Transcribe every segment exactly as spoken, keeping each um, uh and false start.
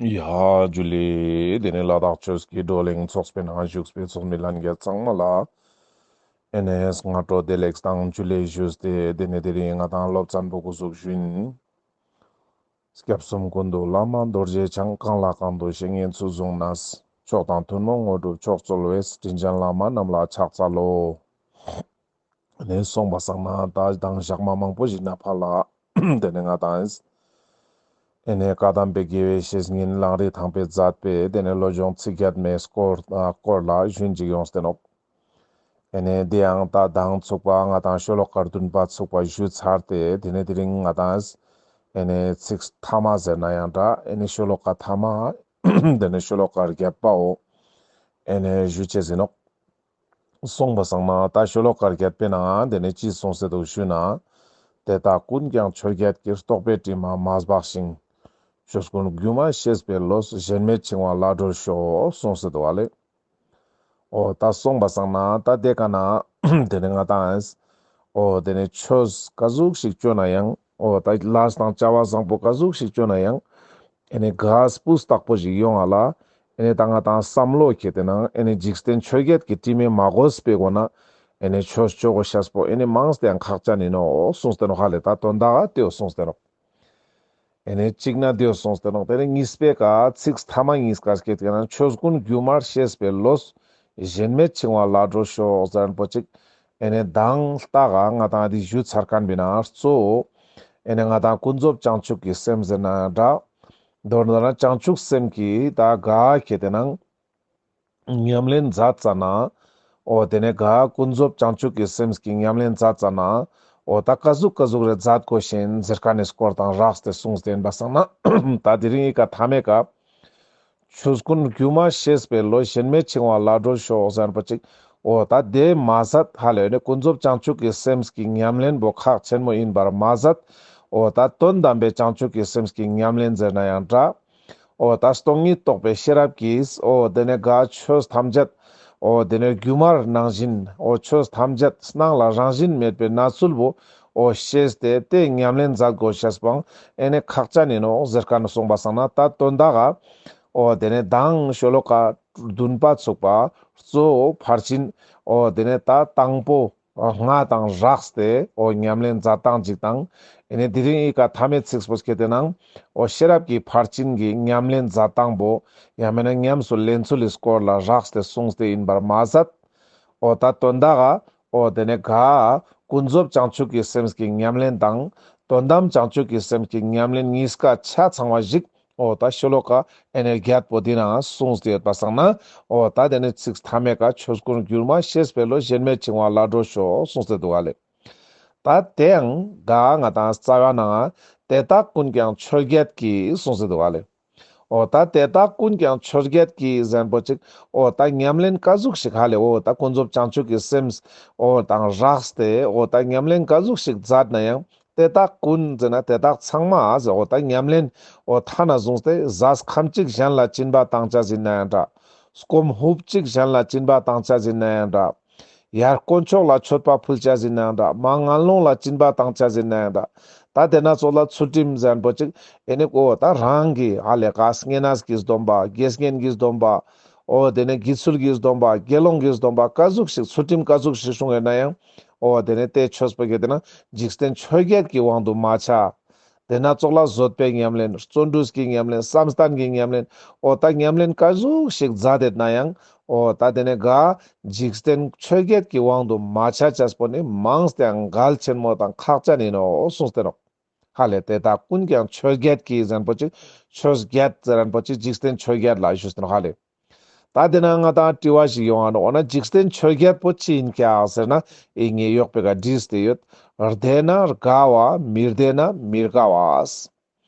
ཡ་ཇུ་ལེ། དེ་ནས་ལ་དྭགས་ཆོས་ཀྱི་བགྲོ་གླེང་ཚོགས་པའི་ནང་བཞུགས་པའི་ཚོགས་མི་ལྷན་རྒྱས་ཚང་མ་ལ་ཨེ་ནས་སྔ་དྲོ་བདེ་ལེགས་དང་ཇུ་ལེ་ཞུས་ཏེ། དེ་ནས་དེ་རིང་ང་དང་སློབ་ཚན་པོ་འགོ་ཚུགས་ཞུ་ཡིན། སྐྱབས་གསུམ་ཀུན་འདུས་བླ་མ་རྡོ་རྗེ་འཆང་། གང་ལ་གང་འདུལ་བཤེས་གཉེན་ཚུལ་བཟུང་ནས། མཆོག་དང་ཐུན་མོང་དངོས་གྲུབ་མཆོག་སྩོལ་བའི། དྲིན་ཅན་བླ་མ་རྣམས་ལ་ཕྱག་འཚལ་ལོ། ནས་སོང་པ་སང་ན་ད་དང་ཞག་མ་མང་པོ་ཞིག་ན་ཕར་ལ་དེ་ནས་ང་དང་ཨེ་ནས་བཀའ་གདམས་པའི་དགེ་བའི་བཤེས་གཉེན་ལམ་རིམ་ཐང་པའི་མཛད་པའི་དེ་ནས་བློ་སྦྱོང་ཚིག་བརྒྱད་མའི་སྐོར་སྐོར་ལ་ཞུན་ཅིག་ཡོངས་ཏེ་ནོག་ཨེ་ནས་དེ་ཡང་ད་དང་ཚུགས་པ་ང་དང་ཤོ་ལོ་ཀ་བདུན་པ་ཚུགས་པ་ཞུ་ཚར་ཏེ། དེ་ནས་དེ་རིང་ང་དང་ཨེ་ནས་ཚིགས་ཐ་མ་ཟེར་ན་ཡང་འདྲ། ཨེ་ནས་ཤོ་ལོ་ཀ་ཐ་མ་དེ་ནས་ཤོ་ལོ་ཀ་བརྒྱད་པའོ་ཨེ་ནས་ཞུ་ཅེས་ཨིན་ནོག་སོང་པ་སང་ན་ད་ཤོ་ལོ་ཀ་བརྒྱད་པའི་ནང་དེ་ནས་ཅི་གསུངས་ཏེ་འདུག་ཞུ་ན། དེ་དག་ཀུན་ཀྱང་ཆོས་བརྒྱད་ཀྱི། རྟོག་པའི་དྲི་མ་མ་སྦགས་ཤིང་། ཆོས་ཀུན་སྒྱུ་མར་ཤེས་པའི་བློས། ཞེན་མེད་འཆིང་བ་ལས་སྒྲོལ་ཤོག་གསུངས་ཏེ་འདུག་ཨ་ལེ། འོ་ད་སོང་པ་སང་ན་ད་དེ་ཀ་ན་དེ་ནས་ང་དང་ཨེ་ནས་འོ་དེ་ནས་ཆོས་ཀ་ཟུག་ཞིག་བཅོ་ན་ཡང་། འོ་ད་ལས་དང་བྱ་བ་བཟང་པོ་ཀ་ཟུག་ཞིག་བཅོ་ན་ཡང་། ཨེ་ནས་ག་སྤུས་དག་པོ་ཞིག་ཡོང་ང་ལ། ཨེ་ནས་ད་ང་དང་བསམ་བློ་ཁྱེར་ཏེ་ནང་ཨེ་ནས་འཇིག་རྟེན་ཆོས་བརྒྱད་ཀྱི་དྲི་མས་མ་གོས་པའི་སྒོ་ན་ཨེ་ནས་ཆོས་བཅོ་དགོས་ཤེས་པོ་ཨེ་ནས་མངས་ཏེ་ཡང་ཁག་ཅན་ཨིན་ནོག་གསུངས་ཏེ་ནོག་ཧ་ལེ། ད་དོན་དག་ག་དེའོ་གསུངས་ཏེ་ནོག་ཨེ་ནས་གཅིག་ན་དེའོ་གསུངས་ཏེ་ནོག་དེ་ནས་གཉིས་པའི་ཀ་ཚིགས་ཐ་མ་གཉིས་ཀ་སྐད་ཀྱི་ནང་ཆོས་ཀུན་སྒྱུ་མར་ཤེས་པའི་བློས། ཞེན་མེད་འཆིང་བ་ལས་སྒྲོལ་ཤོག་ཟེར་མཁན་པོ་ཅིག་ཨེ་ནས་དང་ལྟ་ག་ང་དང་འདི་ཞུ་ཚར་མཁན་པའི་ནང་གཙོ་བོ་ཨེ་ནས་ང་དང་ཀུན་རྫོབ་བྱང་ཆུབ་ཀྱི་སེམས་ཟེར་ན་འདྲ། མདོར་ན་བྱང་ཆུབ་སེམས་ཀྱི་ད་ག་ཁྱེར་ཏེ་ནང་ཉམས་ལེན་མཛད་ཙ་ན། འོ་དེ་ནས་ག་ཀུན་རྫོབ་བྱང་ཆུབ་ཀྱི་སེམས་ཀྱི་ཉམས་ལེན་མཛད་ཙ་ན། འོ་ད་ཀ་ཟུག་ཀ་ཟུག་རེ་མཛད་དགོས་ཤེས་ཨིན་ཟེར་མཁན་ནི་སྐོར་དང་རགས་ཏེ་གསུངས་ཏེ་ཨིན་པ་སང་ན། ད་དེ་རིང་ཨི་ཀ་ཐ་མའི་ཀ་ཆོས་ཀུན་སྒྱུ་མར་ཤེས་པའི་བློས། ཞེན་མེད་འཆིང་བ་ལས་སྒྲོལ་ཤོག་ཟེར་མཁན་པོ་ཅིག་འོ་ད་དེ་མ་ཟད་ཧ་ལེ་ནས་ཀུན་རྫོབ་བྱང་ཆུབ་ཀྱི་སེམས་ཀྱི་ཉམས་ལེན་པོ་ཁག་ཆེན་མོ་ཨིན་པར་མ་ཟད། འོ་ད་དོན་དམ་པའི་བྱང་ཆུབ་ཀྱི་སེམས་ཀྱི་ཉམས་ལེན་ཟེར་ན་ཡང་འདྲ། འོ་ད་སྟོང་ཉིད་རྟོགས་པའི་ཤེས་རབ་ཀྱིས། འོ་དེ་ནས་ག་ཆོས་ཐམས་ཅད། འོ་དེ་ནས་སྒྱུ་མར་ནང་བཞིན། འོ་ཆོས་ཐམས་ཅད་སྣང་ལ་རང་བཞིན་མེད་པའི་གནས་ཚུལ་བོ། འོ་ཤེས་ཏེ་དེ་ཉམས་ལེན་མཛད་དགོས་ཤེས་པོའང་ཨེ་ནས་ཁག་ཅན་ཨིན་ནོག་ཟེར་མཁན་ནི་གསུངས་པ་སང་ན། ད་དོན་དག་ག་འོ་དེ་ནས་དང་ཤོ་ལོ་ཀ་བདུན་པ་ཚུགས་པ་གཙོ་བོ་ཕར་ཕྱིན། འོ་དེ་ནས་ད་དང་པོ་ལྔ་དང་རགས་ཏེ་འོ་ཉམས་ལེན་མཛད་སྟངས་ཅིག་དང་། ཨེ་ནས་དེ་རིང་ཨི་ཀ་ཐ་མའི་ཚིགས་པོ་སྐད་དེ་ནང་འོ་ཤེས་རབ་ཀྱི་ཕར་ཕྱིན་གྱི་ཉམས་ལེན་མཛད་སྟངས་པོ། ཡང་མེད་ན་ཉམས་སུ་ལེན་ཚུལ་ལི་སྐོར་ལ་རགས་ཏེ་གསུངས་ཏེ་ཨིན་པར་མ་ཟད། འོ་ད་དོན་དག་ག་འོ་དེ་ནས་ག་ཀུན་རྫོབ་བྱང་ཆུབ་ཀྱི་སེམས་ཀྱི་ཉམས་ལེན་དང་། དོན་དམ་བྱང་ཆུབ་ཀྱི་སེམས་ཀྱི་ཉམས་ལེན་གཉིས་ཀ་ཆ་ཚང་བ་ཞིག་འོ་ད་ཤོ་ལོ་ཀ་ཨེ་ནས་བརྒྱད་པོ་འདི་ན་གསུངས་ཏེ་ཡོད་པ་སང་ན། འོ་ད་དེ་ནས་ཚིགས་ཐ་མའི་ཀ་ཆོས་ཀུན་སྒྱུ་མར་ཤེས་པའི་བློས། ཞེན་མེད་འཆིང་བ་ལས་སྒྲོལ་ཤོག་གསུངས་ཏེ་འདུག་ཨ་ལེ། ད་དེའང་ག་ང་དང་རྩ་བ་ནང་དེ་དག་ཀུན་ཀྱང་ཆོས་བརྒྱད་ཀྱིས་གསུངས་ཏེ་འདུག་ཨ་ལེ། འོ་ད་དེ་དག་ཀུན་ཀྱང་ཆོས་བརྒྱད་ཀྱིས་ཟེར་མཁན་པོ་ཅིག་འོ་ད་ཉམས་ལེན་ཀ་ཟུག་ཞིག་ཧ་ལེ། འོ་ད་ཀུན་རྫོབ་བྱང་ཆུབ་ཀྱི་སེམས་འོ་དང་རགས་ཏེ་འོ་ད་ཉམས་ལེན་ཀ་ཟུག་ཞིག་མཛད་ན་ཡང་། དེ་དག་ཀུན་ཟེར་ན་དེ་དག་ཚང་མ་ཟེར། འོ་ད་ཉམས་ལེན་འོ་ཐ་ན་བཟུང་སྟེ་ཟས་ཁམ་གཅིག་གཞན་ལ་སྦྱིན་པ་བཏང་ཆ་ཟིན་ན་ཡང་འདྲ། སྐོམ་ཧུབ་གཅིག་གཞན་ལ་སྦྱིན་པ་བཏང་ཆ་ཟིན་ན་ཡང་འདྲ། ཡར་དཀོན་མཆོག་ལ་མཆོད་པ་ཕུལ་ཆ་ཟིན་ན་ཡང་འདྲ། མར་ངན་སློང་ལ་སྦྱིན་པ་བཏང་ཆ་ཟིན་ན་ཡང་འདྲ། ད་དེ་ན་ཚོགས་ལ་ཚུལ་ཁྲིམས་ཟེར་མཁན་པོ་ཅིག་ཨེ་ནི་འོ་ད་རང་གི་ཧ་ལེ་ག་བསྙེན་གནས་ཀྱི་སྡོམ་པ། དགེ་བསྙེན་གྱི་སྡོམ་པ། འོ་དེ་ནས་དགེ་ཚུལ་གྱི་སྡོམ་པ། དགེ་སློང་གི་སྡོམ་པ་ཀ་ཟུག་ཞིག་ཚུལ་ཁྲིམས་ཀ་ཟུག་ཞིག་སྲུང་ཡོད་ན་ཡང་། འོ་དེ་ནས་དེ་ཆོས་པོ་གི་དེ་ན་འཇིག་རྟེན་ཆོས་བརྒྱད་ཀྱི་དབང་དུ་མ་ཆ། དེ་ན་ཚོགས་ལ་བཟོད་པའི་ཉམས་ལེན། བརྩོན་འགྲུས་ཀྱི་ཉམས་ལེན། བསམ་གཏན་གྱི་ཉམས་ལེན། འོ་ད་ཉམས་ལེན་ཀ་ཟུག་ཞིག་མཛད་དེ་ན་ཡང་། འོ་ད་དེ་ནས་ག་འཇིག་རྟེན་ཆོས་བརྒྱད་ཀྱི་དབང་དུ་མ་ཆ་ཆས་པོ་ནི་མངས་ཏེ་ཡང་གལ་ཆེན་མོ་དང་ཁག་ཅན་ཡིན་ནོ་གསུངས་ཏེ་ནོག་ཧ་ལེ། དེ་དག་ཀུན་ཀྱང་ཆོས་བརྒྱད་ཀྱིས་ཟེར་མཁན་པོ་ཅིག་ཆོས་བརྒྱད་ཟེར་མཁན་པོ་ཅིག་འཇིག་རྟེན་ཆོས་བརྒྱད་ལ་ཞུས་ཏེ་ནོག་ཧ་ལེ། ད་དེ་ན་ང་དང་དྲི་བ་ཞིག་ཡོང་ང་ནོག་འོ་ན་འཇིག་རྟེན་ཆོས་བརྒྱད་པོ་ཅི་ཡིན་ཀྱག་ཟེར་ན། ཨི་ངས་ཡོག་པའི་ཀ་བྲིས་ཏེ་ཡོད། བདེ་ན་དགའ་བ། མི་བདེ་ན་མི་དགའ་བ།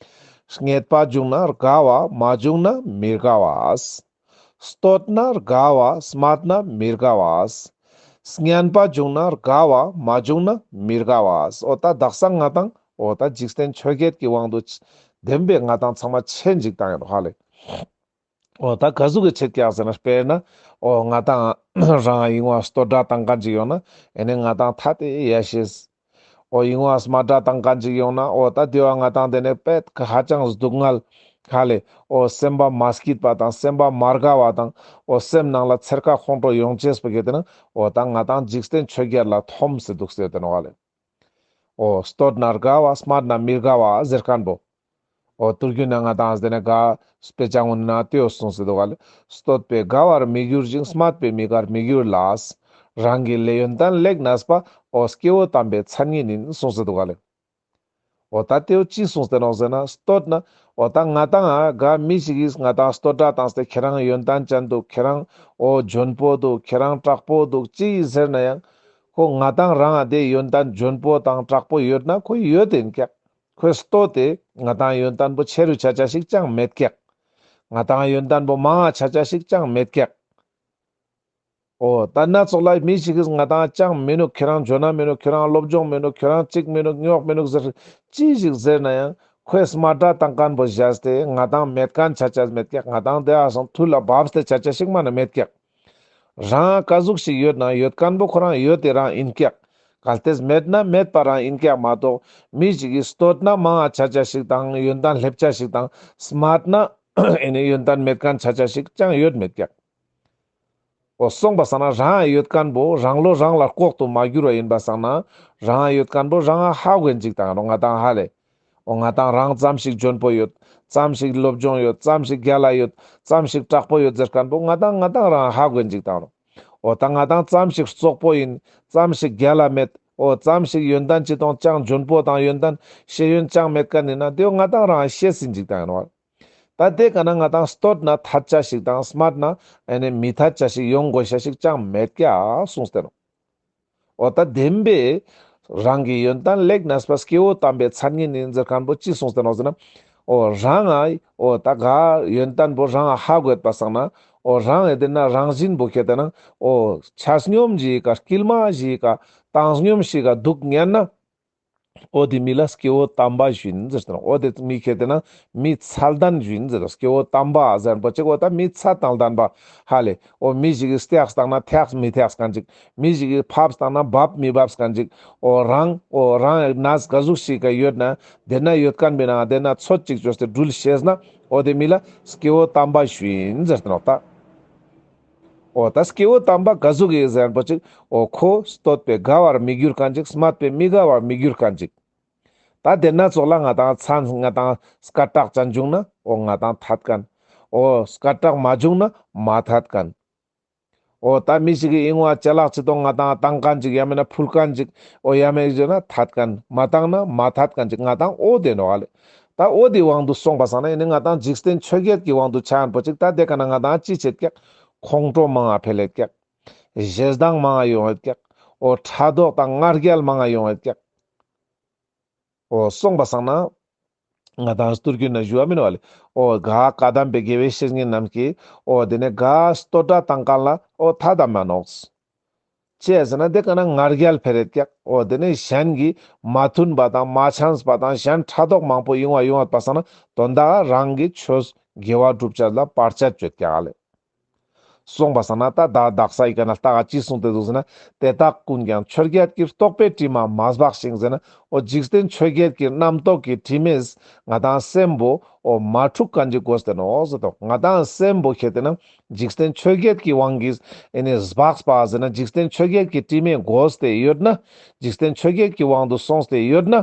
རྙེད་པ་བྱུང་ན་དགའ་བ། མ་བྱུང་ན་མི་དགའ་བ། བསྟོད་ན་དགའ་བ། སྨད་ན་མི་དགའ་བ། སྙན་པ་བྱུང་ན་དགའ་བ། མ་བྱུང་ན་མི་དགའ་བ། འོ་ད་དག་ས་ང་དང་འོ་ད་འཇིག་རྟེན་ཆོས་བརྒྱད་ཀྱི་དབང་དུ་ལྡན་པའི་ང་དང་ཚང་མ་ཆེན་ཅིག་བཏང་ཡོད་ཧ་ལེ། འོ་ད་ག་ཟུག་གི་ཆེད་ཀྱག་ཟེར་ན། དཔེར་ན་འོ་ང་དང་རང་ཨིན་བ་བསྟོད་སྒྲ་བཏང་མཁན་ཅིག་ཡོང་ན། ཨེ་ནི་ང་དང་ཐ་དེ་ཡ་ཤེས། འོ་ཨིན་བ་སྨད་སྒྲ་བཏང་མཁན་ཅིག་ཡོང་ན། འོ་ད་དེ་བ་ང་དང་དེ་ནས་པད་ཀ་ཧ་ཅང་སྡུག་བསྔལ། ཧ་ལེ། འོ་སེམས་པ་མ་སྐྱིད་པ་དང་སེམས་པ་མ་དགའ་བ་དང་འོ་སེམས་ནང་ལ་འཚེར་ཁ་ཁོང་ཁྲོ་ཡོང་ཅེས་པོ་ཁེ་ཏེ་ན་འོ་ད་ང་ཏང་འཇིག་རྟེན་ཆོས་བརྒྱད་ལ་འཐོམས་སེ་འདུག་ཟེར་ཏེ་ནོག་ཧ་ལེ། འོ་བསྟོད་ན་དགའ་བ་སྨད་ན་མི་དགའ་བ་ཟེར་མཁན་པོ། འོ་དུར་རྒྱུན་ན་ང་ཏང་ཟེར་ན་ག་དཔེ་ཆ་ངོ་ན་ལྟོས་གསུངས་སེ་འདུག་ཧ་ལེ། བསྟོད་པས་དགའ་བར་མི་འགྱུར་ཞིང་། སྨད་པས་མི་དགར་མི་འགྱུར་ལ། རང་གི་ལས་ཡོན་ཏན་ལེགས་གནས་པ། འོ་སྐྱེ་བོ་དམ་པའི་མཚན་ཉིད་ཡིན་གསུངས་སེ་འདུག་ཧ་ལེ། འོ་ད་དེའོ་ཅི་གསུངས་ཏེ་ནོག་ཟེར་ན་བསྟོད་ན། འོ་ད་ང་ཏང་ཨ་ག་མི་ཞིག་གིས་ང་ཏང་བསྟོད་ར་བཏང་སྟེ་ཁྱེ་རང་ཡོན་ཏན་ཅན་འདུག་ཁྱེ་རང་འོ་འཇོན་པོ་འདུག་ཁྱེ་རང་དྲག་པོ་འདུག་ཅི་ཟེར་ན་ཡང་ཁོ་ང་ཏང་རང་ཨ་དེ་ཡོན་ཏན་འཇོན་པོ་དང་དྲག་པོ་ཡོད་ན་ཁོ་ཡོད་དེ་ཡིན་ཀྱག་ཁོས་བསྟོད་དེ་ང་ཏང་ཡོན་ཏན་པོ་ཆེ་རུ་ཆ་ཆ་ཞིག་ཅང་མེད་ཀྱག་ང་ཏང་ཡོན་ཏན་པོ་མང་ང་ཆ་ཆ་ཞིག་ཅང་མེད་ཀྱག་འོ་ད་སྣ་ཚོགས་ལ་མི་ཞིག་གིས་ང་ཏང་ཅང་མི་ནུག་ཁྱེ་རང་འཇོན་ན་མི་ནུག་ཁྱེ་རང་སློབ་སྦྱོང་མི་ནུག་ཁྱེ་རང་ཅིག་མི་ནུག་རྙོག་མི་ནུག་ཟེར་ཅི་ཞིག་ཟེར་ན་ཡང་ཁོས་སྨད་ར་བཏང་མཁན་པོ་བཞག་སྟེ་ང་ཏང་མེད་མཁན་ཆ་ཆ་མེད་ཀྱག་ང་ཏང་དེ་ཨ་སང་ཐུར་ལ་བབས་ཏེ་ཆ་ཆ་ཞིག་མ་ན་མེད་ཀྱག་རང་ག་ཟུག་ཞིག་ཡོད་ན་ཡོད་མཁན་པོ་ཁོ་རང་ཡོད་དེ་རང་ཡིན་ཀྱག་གལ་ཏེ་མེད་ན་མེད་པ་རང་ཡིན་ཀྱག་མ་གཏོགས་མི་ཞིག་གིས་བསྟོད་ན་མང་ང་ཆ་ཆ་ཞིག་དང་ཡོན་ཏན་ལེབ་ཆ་ཞིག་དང་སྨད་ན་ཨེ་ནི་ཡོན་ཏན་མེད་མཁན་ཆ་ཆ་ཞིག་ཅང་ཡོད་མེད་ཀྱག་འོ་སོང་པ་སང་ན་རང་ཡོད་མཁན་པོ་རང་བློ་རང་ལ་ལྐོག་ཏུ་མ་གྱུར་བ་ཡིན་པ་སང་ན་རང་ཡོད་མཁན་པོ་རང་ཧ་གོ་ཡིན་ཅིག་དང་ང་ཏང་ཧ་ལེ། འོ་ང་ཏང་རང་ཙམ་ཞིག་འཇོན་པོ་ཡོད། ཙམ་ཞིག་སློབ་སྦྱོང་ཡོད། ཙམ་ཞིག་རྒྱལ་ལ་ཡོད། ཙམ་ཞིག་དྲག་པོ་ཡོད་ཟེར་མཁན་པོ་ང་ཏང་ང་ཏང་རང་ཧ་གོ་ཡིན་ཅིག་དང་། འོ་ད་ང་ཏང་ཙམ་ཞིག་རྩོག་པོ་ཡིན། ཙམ་ཞིག་རྒྱལ་ལ་མེད། འོ་ཙམ་ཞིག་ཡོན་ཏན་ཅི་དང་ཅང་འཇོན་པོ་དང་ཡོན་ཏན་ཤེས་ཡོན་ཅང་མེད་མཁན་ཡིན་ན་དེའོ་ང་ཏང་རང་ཤེས་ཡིན་ཅིག་དང་ཡིན་ནོག་ད་དེ་ཀ་ན་ང་ཏང་བསྟོད་ན་ཐད་ཆ་ཞིག་དང་སྨད་ན་ཨེ་ནི་མི་ཐད་ཆ་ཞིག་ཡོང་དགོས་ཤ་ཞིག་ཅང་མེད་ཀྱག་གསུངས་ཏེ་ནོག་འོ་ད་བདེན་པའི་རང་གི་ཡོན་ཏན་ལེགས་གནས་པ་སྐྱེ་བོ་དམ་པའི་མཚན་ཉིད་ཡིན་ཟེར་མཁན་པོ་ཅི་གསུངས་ཏེ་ནོག་ཟེར་ན། འོ་རང་ང་འོ་ད་ག་ཡོན་ཏན་པོ་རང་ང་ཧ་གོ་ཡོད་པ་སང་ན་འོ་རང་ཨེ་དེ་ན་རང་བཞིན་པོ་ཁྱེར་ཏེ་ན་འོ་ཆ་སྙོམས་ཞིག་ག་དཀྱིལ་མ་ཞིག་ག་བཏང་སྙོམས་ཞིག་ག་འདུག་ཉན་ན། འོ་དེ་མི་ལ་སྐྱེ་བོ་དམ་པ་ཞུ་ཡིན་ཟེར་ཏེ་ནོག་འོ་དེ་མི་ཁྱེར་ཏེ་ན་མི་ཚད་ལྡན་ཞུ་ཡིན་ཟེར་ཏེ་སྐྱེ་བོ་དམ་པ་ཟེར་པོ་ཅིག་འོ་ད་མི་ཚད་དང་ལྡན་པ་ཧ་ལེ། འོ་མི་ཞིག་གིས་སྟེགས་བཏང་ན་ཐེགས་མི་ཐེགས་མཁན་ཅིག་མི་ཞིག་གིས་ཕབས་བཏང་ན་བབ་མི་བབས་མཁན་ཅིག་འོ་རང་འོ་རང་ནས་ག་ཟུག་ཞིག་ག་ཡོད་ན་དེ་ན་ཡོད་མཁན་པའི་ནང་དེ་ན་ཚོད་ཅིག་བཅོས་ཏེ་འགྲུལ་ཤེས་ན་འོ་དེ་མི་ལ་སྐྱེ་བོ་དམ་པ་ཞུ་ཡིན་ཟེར་ཏེ་ནོག་ད། འོ་ད་སྐྱེ་བོ་དམ་པ་ག་ཟུག་ཡིན་ཟེར་པོ་ཅིག་འོ་ཁོ་བསྟོད་པས་དགའ་བར་མི་འགྱུར་མཁན་ཅིག་སྨད་པས་མི་དགའ་བར་མི་འགྱུར་མཁན་ཅིག་ད་དེ་ན་ཚོགས་ལ་ང་ཏང་མཚན་ང་ཏང་སྐད་གྲགས་ཅན་བྱུང་ན་འོ་ང་ཏང་ཐད་མཁན། འོ་སྐད་གྲགས་མ་བྱུང་ན་མ་ཐད་མཁན། འོ་ད་མི་ཞིག་གི་ཨིན་བ་ཅ་ལག་ཅི་དང་ང་ཏང་བཏང་མཁན་ཅིག་ཡང་མེད་ན་ཕུལ་མཁན་ཅིག་འོ་ཡང་མེད་ན་ཐད་མཁན་མ་བཏང་ན་མ་ཐད་མཁན་ཅིག་ང་ཏང་འོ་དེ་ནོག་ཧ་ལེ། ད་འོ་དེ་དབང་དུ་སོང་པ་སང་ན་ཨེ་ནི་ང་ཏང་འཇིག་རྟེན་ཆོས་བརྒྱད་ཀྱི་དབང་དུ་ཆ་ཡིན་པོ་ཅིག་ད་དེ་ཀ་ན་ང་ཏང་ཅི་བྱེད་ཀྱག་ཁོང་ཁྲོ་མང་ང་འཕེལ་ཡོད་ཀྱག་ཞེ་སྡང་མང་ང་ཡོང་ཡོད་ཀྱག་འོ་ཕྲག་དོག་དང་ང་རྒྱལ་མང་ང་ཡོང་ཡོད་ཀྱག་འོ་སོང་པ་སང་ན་ང་ཏང་སྟུར་རྒྱུན་ན་ཞུ་བ་མིན་བ་ལེ། འོ་ག་བཀའ་གདམས་པའི་དགེ་བའི་བཤེས་གཉེན་རྣམས་ཀྱིས་འོ་དེ་ནས་ག་བསྟོད་ར་བཏང་མཁན་ལ་འོ་ཐད་མ་ནོག་ཅི་ཟེར་ན་དེ་ཀ་ན་ང་རྒྱལ་འཕེལ་ཡོད་ཀྱག་འོ་དེ་ནས་གཞན་གྱིས་མ་མཐུན་པ་དང་མ་འཆམས་པ་དང་གཞན་ཕྲག་དོག་མང་པོ་ཡོང་བ་ཡོང་བ་པ་སང་ན་དོན་དག་རང་གི་ཆོས་དགེ་བ་སྒྲུབ་བྱ་ལ་བར་ཆད་ཡོད་ཀྱག་ལེ། སོང་པ་སང་ན་ད་ད་དག་ས་ཡི་ཀ་ན་ལྟ་ག་ཅི་གསུངས་ཏེ་འདུག་ཟེར་ན། དེ་དག་ཀུན་ཀྱང་ཆོས་བརྒྱད་ཀྱི། རྟོག་པའི་དྲི་མ་མ་སྦགས་ཤིང་ཟེར་ན། འོ་འཇིག་རྟེན་ཆོས་བརྒྱད་ཀྱི་རྣམ་རྟོག་གི་དྲི་མས་ང་ཏང་སེམས་པོ་འོ་མ་འཁྲུགས་མཁན་ཅིག་དགོས་ཏེ་ནོག་ཟེར་ཏོ། ང་ཏང་སེམས་པོ་ཁྱེར་ཏེ་ན་འཇིག་རྟེན་ཆོས་བརྒྱད་ཀྱི་དབང་གིས་ཨེ་ནི་སྦགས་པ་ཟེར་ན་འཇིག་རྟེན་ཆོས་བརྒྱད་ཀྱི་དྲི་མས་གོས་ཏེ་ཡོད་ན། འཇིག་རྟེན་ཆོས་བརྒྱད་ཀྱི་དབང་དུ་སོང་སྟེ་ཡོད་ན།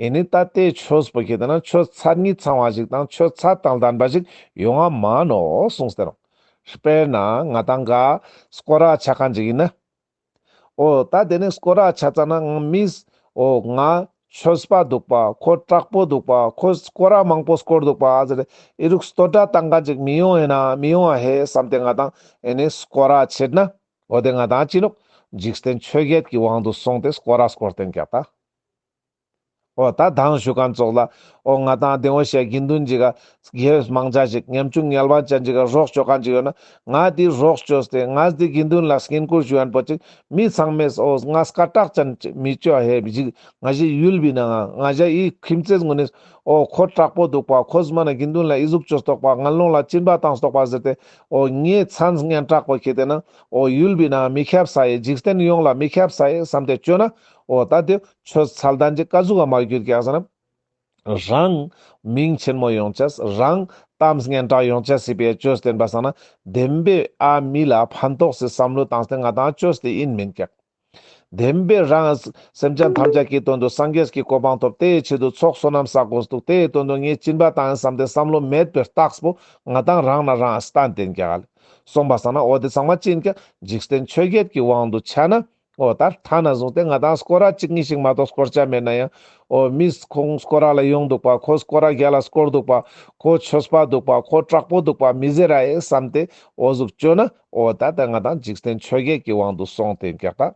ཨེ་ནི་ད་དེ་ཆོས་པོ་ཁྱེར་ཏེ་ན་ཆོས་མཚན་ཉིད་ཚང་བ་ཞིག་དང་ཆོས་ཚད་དང་ལྡན་པ་ཞིག་ཡོང་ང་མ་ནོག་གསུངས་ཏེ་ནོག་དཔེར་ན་ང་ཏང་ག་སྐོར་ར་ཆ་མཁན་ཅིག་ཡིན་ན། འོ་ད་དེ་ནས་སྐོར་ར་ཆ་ཙ་ན་ང་མིས་འོ་ང་ཆོས་པ་འདུག་པ། ཁོ་དྲག་པོ་འདུག་པ། ཁོ་སྐོར་ར་མང་པོ་སྐོར་འདུག་པ་ཟེར་ཏེ་ཨི་རུག་བསྟོད་ར་བཏང་མཁན་ཅིག་མི་ཡོང་ཡིན་ན་མི་ཡོང་ང་ཧེ་བསམ་སྟེ་ང་ཏང་ཨེ་ནི་སྐོར་ར་ཆེད་ན། འོ་དེ་ང་ཏང་ཅི་ནོག་འཇིག་རྟེན་ཆོས་བརྒྱད་ཀྱི་དབང་དུ་སོང་སྟེ་སྐོར་ར་སྐོར་ཏེན་ཀྱག་ད། འོ་ད་དང་ཞུ་མཁན་ཙོགས་ལ། འོ་ང་ཏང་དེ་འོ་ཞེ་དགེ་འདུན་ཅིག་ག་དགེ་བའི་མང་ཇ་ཞིག་ཉམ་ཆུང་ངལ་བ་ཅན་ཅིག་ག་རོགས་ཅོ་མཁན་ཅིག་ཡོད་ན། ང་དེ་རོགས་ཅོས་ཏེ་ང་དེ་དགེ་འདུན་ལ་བསྙེན་བཀུར་ཞུ་ཡན་པོ་ཅིག་མི་ཚང་མས་འོ་ང་སྐད་གྲགས་ཅན་ཅིག་མི་ཅོ་ཧེ་ཅིག་ང་ཞེ་ཡུལ་བི་ནང་ང་ང་ཞེ་ཨི་ཁྱིམ་མཚེས་ངོ་ནས་འོ་ཁོ་དྲག་པོ་འདུག་པ། ཁོ་ཟ་མ་ན་དགེ་འདུན་ལ་ཨི་ཟུག་ཅོས་ཏོག་པ། ངན་སློང་ལ་སྦྱིན་པ་བཏང་སྟོག་པ་ཟེར་ཏེ་འོ་ངའི་མཚན་སྙན་གྲགས་པོ་ཁྱེར་ཏེ་ན་འོ་ཡུལ་བི་ནང་མི་ཁྱབ་ས་ཡེ། འཇིག་རྟེན་ཡོངས་ལ་མི་ཁྱབ་ས་ཡེ་བསམ་སྟེ་ཅོ་ན། འོ་ད་དེ་ཆོས་ཚད་ལྡན་ཅིག་ག་ཟུག་ག་མ་གྱུར་ཀྱག་ཟེར་ན། རང་མིང་ཆེན་མོ་ཡོང་ཅེས་རང་གཏམ་སྙན་གྲགས་ཡོང་ཅེས་སི་ཕིའ་ཅོས་ཏེ་ཨིན་པ་སང་ན་བདེན་པའི་ཨ་མི་ལ་ཕན་ཐོགས་སི་བསམ་བློ་བཏང་སྟེ་ང་དང་ཅོས་ཏེ་ཨིན་མེན་ཀྱག། བདེན་པའི་རང་སེམས་ཅན་ཐམས་ཅད་ཀྱི་དོན་དུ་སངས་རྒྱས་ཀྱི་གོ་འཕང་ཐོབ་དེའི་ཆེད་དུ་ཚོགས་བསོད་ནམས་བསགས་དགོས་འདུག། དེའི་དོན་དུ་ངས་སྦྱིན་པ་བཏང་ཡིན་བསམ་སྟེ་བསམ་བློ་མེད་པའི་རྟགས་པོ་ང་དང་རང་ན་རང་སྟན་ཏེ་ཨིན་ཀྱག་ལེ། སོང་པ་སང་ན་འོ་དེ་ཚང་མ་ཅི་ཨིན་ཀྱག། འཇིག་རྟེན་ཆོས་བརྒྱད་ཀྱི་དབང་དུ་ཆ་ན། འོ་ད་ཐ་ན་བཟུང་སྟེ་ང་དང་སྐོར་ར་གཅིག་གཉིས་ཤིག་མ་གཏོགས་སྐོར་ཅ་མེད་ན་ཡང་། འོ་མི་ཁོང་སྐོར་ར་ལ་ཡོང་འདུག་པ། ཁོ་སྐོར་ར་རྒྱལ་ལ་སྐོར་འདུག་པ། ཁོ་ཆོས་པ་འདུག་པ། ཁོ་དྲག་པོ་འདུག་པ། མི་ཟེར་ར་ཨེ་བསམ་སྟེ་འོ་ཟུག་ཅོ་ན། འོ་ད་ད་ང་དང་འཇིག་རྟེན་ཆོས་བརྒྱད་ཀྱི་དབང་དུ་སོང་སྟེ་ཨིན་ཀྱག་ད།